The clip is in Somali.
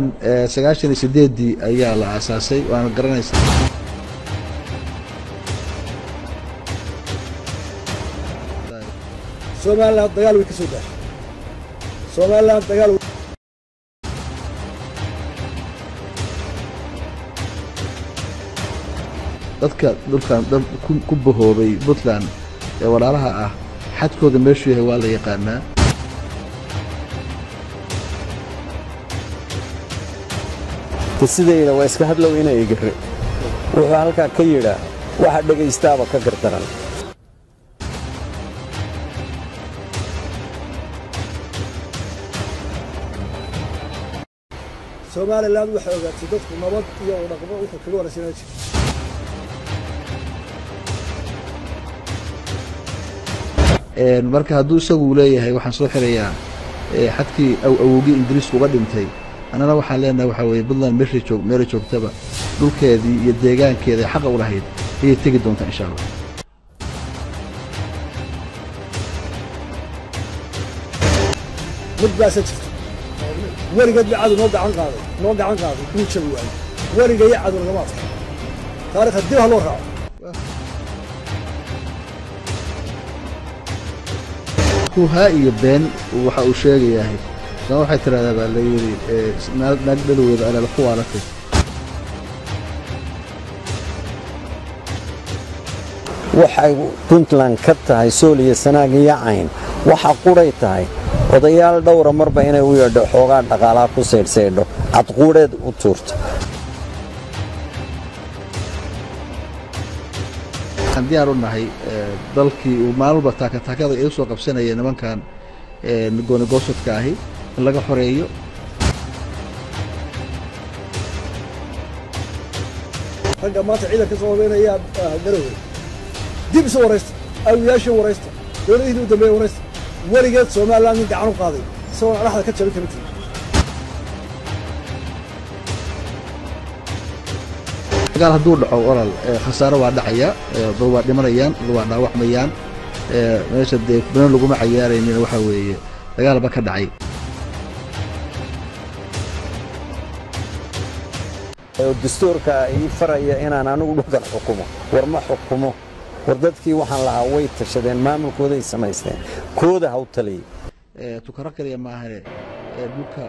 98-dii ayaa la aasaasay, waana garanaysaa. Somaliland dagaal way ka soo daashay. Somaliland dagaal. Dadka dhulkan dad ku bahoobay Puntland ee walaalaha ah, xadkooda meeshuu yahay waa la yaqaanaa. Sidayda waa iska hadlow inay igare wuxuu halkaa ka yidhaa, waxa dhegaystaaba ka gardaran. Somaliland waxay ogaatay dadku nabad iyo u dhaqmo wuxuu kaga wanaagsanaa jira. Marka hadduu isagu leeyahay waxaan soo xirayaa xadkii awowgii Ingiriisku uga dhintay, annana waxaan leenahay waxaa weeye Puntland meeshay joog meelay joogtaba dhulkeedii iyo deegaankeeda ay xaqa u lahayd ayay tegi doontaa insha Allah. Mid baasa jirta, weligeed ba cadow noo gacan qaaday, noo gacan qaaday, wuu jabi waayey. Weligaya cadow nagama adka, taarikhda dib ha loo raaco. Huhaa iyo been waxa uu sheegayahay isna waxay tidhahdaa baa la yidhi naag dhalowgeeda alaala ku waalatay. Waxay Puntland ka tahay Sool iyo Sanaag iyo Cayn, waxa quray tahay odayaal dhowra marba inay u yeedho, xoogaa dhaqaalaha ku saydhsaydho, cadquudheed u tuurto. Waxaan diyaar u nahay dalkii uu maalin walba taakataakada ay usoo qabsanaya nimankan goonigoosodka ahi in laga xoreeyo. Ragga maanta ciidan ka soo hobeynaya Garowe, dib isu waraysta, awiyaashii waraysta, dowladihii u dambeeyey waraysta. Weligeed Somaliland nin gacan u qaaday isagoon adhaxda ka jabin kama jirin. Dagaal hadduu dhaco walaal, khasaaro waa dhacaya, dad waa dhimanayaan, dad waa dhaawacmayaan. Meesha dee bano laguma cayaaraynin, waxaa weeye dagaal ba ka dhacay. Oo dastuurka ii faraya inaan anigu dhulkan xukumo. War ma xukumo, war dadkii waxaan lahaa way tashadeen, maamulkooday samaysteen, kooda ha u taliyay. Tukaro kaliya maahane dhulka.